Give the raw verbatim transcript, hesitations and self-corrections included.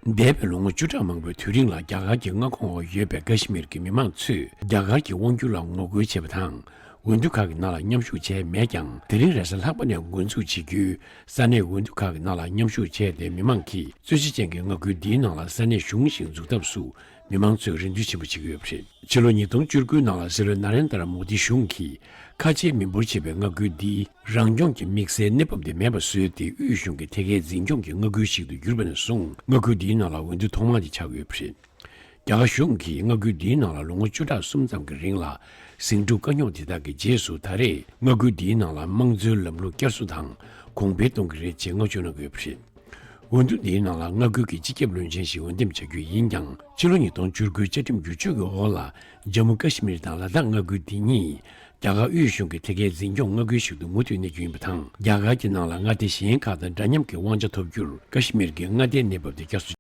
འདས་པའི་ལོ་ངོ་བཅུ་ཕྲག་མང་པོའི་དུས་རིང་ལ་རྒྱ་གར་གྱི་མངའ་ཁོངས་འོག་ཡོད་པའི་ཀ་ཤི་མིར་གྱི་མི་མང་ཚོས་རྒྱ་གར་གྱི་དབང་སྒྱུར་ལ་ངོ་རྒོལ་བྱས་པ་དང་། འོས་བསྡུ་ཁག་གི་ནང་ལ་མཉམ་ཞུགས་བྱས་མེད་ཀྱང་། དེ་རིང་རེས་གཟའ་ལྷག་པ་ནས་འགོ་འཛུགས་བྱེད་རྒྱུའི་ས་གནས་འོས་བསྡུ་ཁག་གི་ནང་ལ་མཉམ་ཞུགས་བྱས་ཏེ། མི་མང་གིས་རྩོད་གཞི་ཅན་གྱི་མངའ་ཁུལ་འདིའི་ནང་ལ་ས་གནས་གཞུང་ཞིག་འཛུགས་ཐབས་སུ་མི་མང་ཚོས་རེ་འདུན་ཆེན་པོ་བྱེད་ཀྱི་ཡོད་པ་རེད། ཕྱི་ལོ་ཉིས་སྟོང་བཅུ་དགུ་ནང་ལ་སྲིད་བློན་ན་རེན་དར་མོ་དི་གཞུང་གིས་ཁ་ཆེའི་མི་འབོར་ཆེ་བའི་མངའ་ཁུལ་འདི་རང་སྐྱོང་གི་དམིགས་བསལ་གནས་བབ་དེ་མེད་པ་བཟོས་ཏེ། དབུས་གཞུང་གི་ཐད་ཀའི་འཛིན་སྐྱོང་གི་མངའ་ཁུལ་ཞིག་ཏུ་གྱུར་པ་ནས་བཟུང་། མངའ་ཁུལ་འདིའི་ནང་ལ་འོས་བསྡུ་ཐོག་མ་དེ་ཆགས་ཡོད་པ་རེད། རྒྱ་གར་གཞུང་གིས་མངའ་ཁུལ་འདིའི་ནང་ལ་ལོ་ངོ་བཅུ་ཕྲག་གསུམ་ཙམ་གྱི་རིང་ལ་ཟིང་འཁྲུག་དཀའ་རྙོག་དེ་དག་གི་རྗེས་སུ། ད་རེས་མངའ་ཁུལ་འདིའི་ནང་ལ་དམངས་གཙོའི་ལམ་ལུགས་བསྐྱར་གསོ་དང་གོང་འཕེལ་གཏོང་གི་རེད་ཅེས་མངགས་བཅོལ་གནང་གི་ཡོད་པ་རེད། འོས་བསྡུ་འདིའི་ནང་ལ་མངའ་ཁུལ་གྱི་སྤྱི་ཁྱབ་བློན་ཆེན་ཞིག་འོས་འདེམས་བྱ་རྒྱུ་ཡིན་ཀྱང་། ཕྱི་ལོ་ཉིས་སྟོང་བཅུ་དགུའི་བཅའ་ཁྲིམས་བསྒྱུར་བཅོས་ཀྱི་འོག་ལ་ཇམ་མུ་ཀ་ཤི་མིར་དང་ལ་དྭགས་མངའ་ཁུལ་འདི་གཉིས་རྒྱ་གར་དབུས་གཞུང་གི་ཐད་ཀའི་འཛིན་སྐྱོང་མངའ་ཁུལ་ཞིག་ཏུ་མུ་མཐུད་གནས་རྒྱུ་ཡིན་པ་དང་། རྒྱ་གར་གྱི་ནང་ལ་མངའ་སྡེ་གཞན་ཁག་དང་འདྲ་མཉམ་གྱི་དབང་ཆ་ཐོབ་རྒྱུར་ཀ་ཤི་མིར་གྱི་མངའ་སྡེའི་གནས་བབ་དེ་བསྐྱར་གསོ།